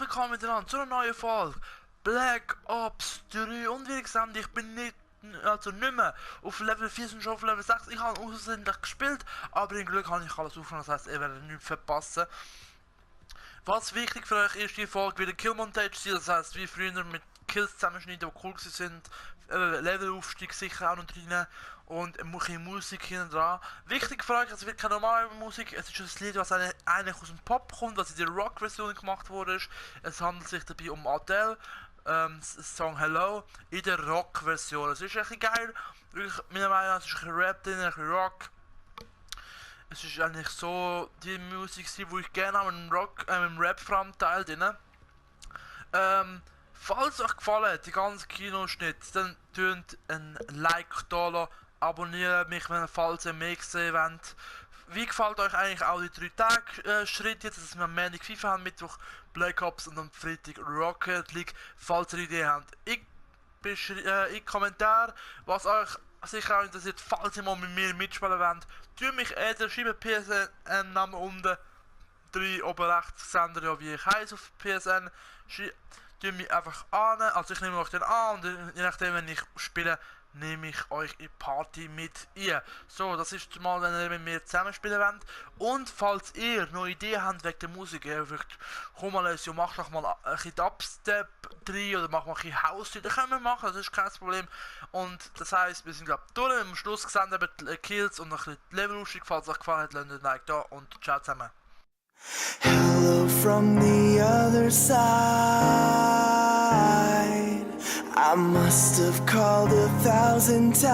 willkommen miteinander zu einer neuen Folge Black Ops 3 und wie gesagt, ich bin nicht mehr auf Level 4, sondern schon auf Level 6. Ich habe außerordentlich gespielt, aber im Glück habe ich alles aufgenommen, das heisst, ihr werdet nichts verpassen. Was wichtig für euch ist, die Folge wieder Kill-Montage sein, das heisst, wie früher mit Kills zusammenschneiden, die cool sind, Levelaufstieg sicher auch noch drin und ein bisschen Musik hinten dran. Wichtig für euch, es wird keine normale Musik, es ist ein Lied, was eigentlich aus dem Pop kommt, was in der Rock-Version gemacht wurde. Es handelt sich dabei um Adele, Song Hello in der Rock-Version. Es ist echt geil, wirklich, meiner Meinung nach, es ist ein bisschen Rap drin, ein bisschen Rock. Es ist eigentlich so die Musik, die ich gerne habe, im Rap-Teil drin. Falls euch gefallen hat, die ganze Kinoschnitt, dann tönt ein Like da lassen, abonniert mich, wenn ihr falls ihr mehr gesehen wollt. Wie gefällt euch eigentlich auch die 3 Tage Schritt jetzt, dass wir am Montag FIFA haben, Mittwoch Black Ops und am Freitag Rocket League, falls ihr Ideen habt. In Kommentar, was euch sicher auch interessiert, falls ihr mal mit mir mitspielen wollt. Tut mich schreibt PSN-Namen unten 3 oben rechts, sendet ja wie ich heiße auf PSN. Tut mich einfach an, also ich nehme euch den an und je nachdem, wenn ich spiele, nehme ich euch in die Party mit ein. So, das ist mal, wenn ihr mit mir zusammenspielen wollt. Und falls ihr noch Ideen habt wegen der Musik, komm mal, ja, mach doch mal ein bisschen Dubstep drin oder mach mal ein bisschen House, das können wir machen, das ist kein Problem. Und das heisst, wir sind glaube ich durch, am Schluss gesehen eben die Kills und ein bisschen Level-Ausstieg, falls es euch gefallen hat, lasst ein Like da und ciao zusammen. Hello from the other side. I must have called 1,000 times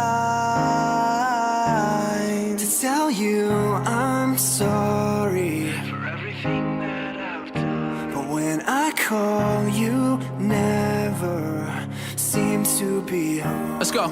to tell you I'm sorry for everything that I've done. But when I call, you never seem to be home. Let's go.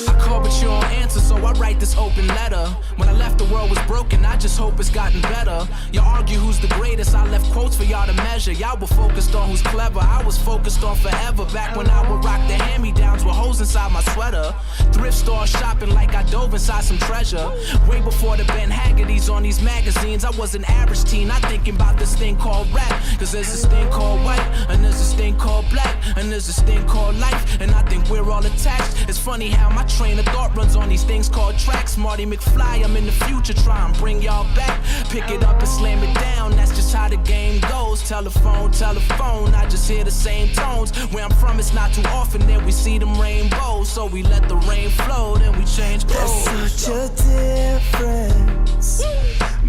I call but you don't answer, so I write this open letter. When I left the world was broken, I just hope it's gotten better. You argue who's the greatest, I left quotes for y'all to measure. Y'all were focused on who's clever, I was focused on forever. Back when I would rock the hand-me-downs with holes inside my sweater. Thrift store shopping like I dove inside some treasure. Way before the Ben Haggerty's on these magazines, I was an average teen, not thinking about this thing called rap. Cause there's this thing called white, and there's this thing called black, and there's this thing called life, and I think we're all attached. It's funny how my train of thought runs on these things called tracks. Marty McFly, I'm in the future, try and bring y'all back. Pick it up and slam it down, that's just how the game goes. Telephone, I just hear the same tones. Where I'm from, it's not too often that we see them rainbows. So we let the rain flow, then we change clothes. There's such a difference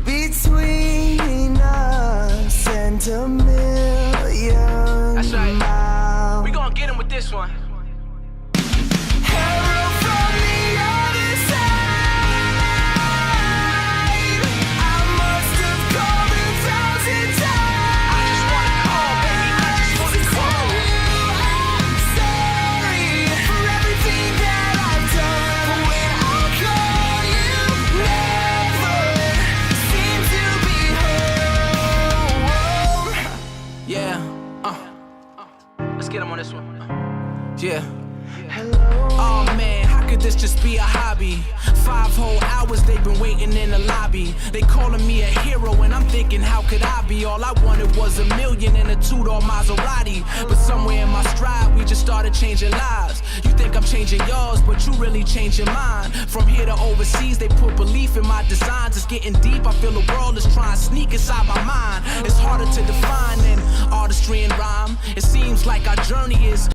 between us and a million That's right. miles. We gonna get him with this one. Hello from the other side. I must have called 1,000 times. I just wanna call, baby, I just to wanna tell call. you I'm sorry for everything that I've done. But when I call, you never seem to be home. Yeah, let's get him on this one. Yeah. Oh man, how could this just be a hobby? 5 whole hours they've been waiting in the lobby. They calling me a hero and I'm thinking how could I be? All I wanted was $1 million and a 2-door Maserati. But somewhere in my stride we just started changing lives. You think I'm changing yours, but you really changing mine. From here to overseas they put belief in my designs. It's getting deep, I feel the world is trying to sneak inside my mind. It's harder to define than artistry and rhyme. It seems like our journey is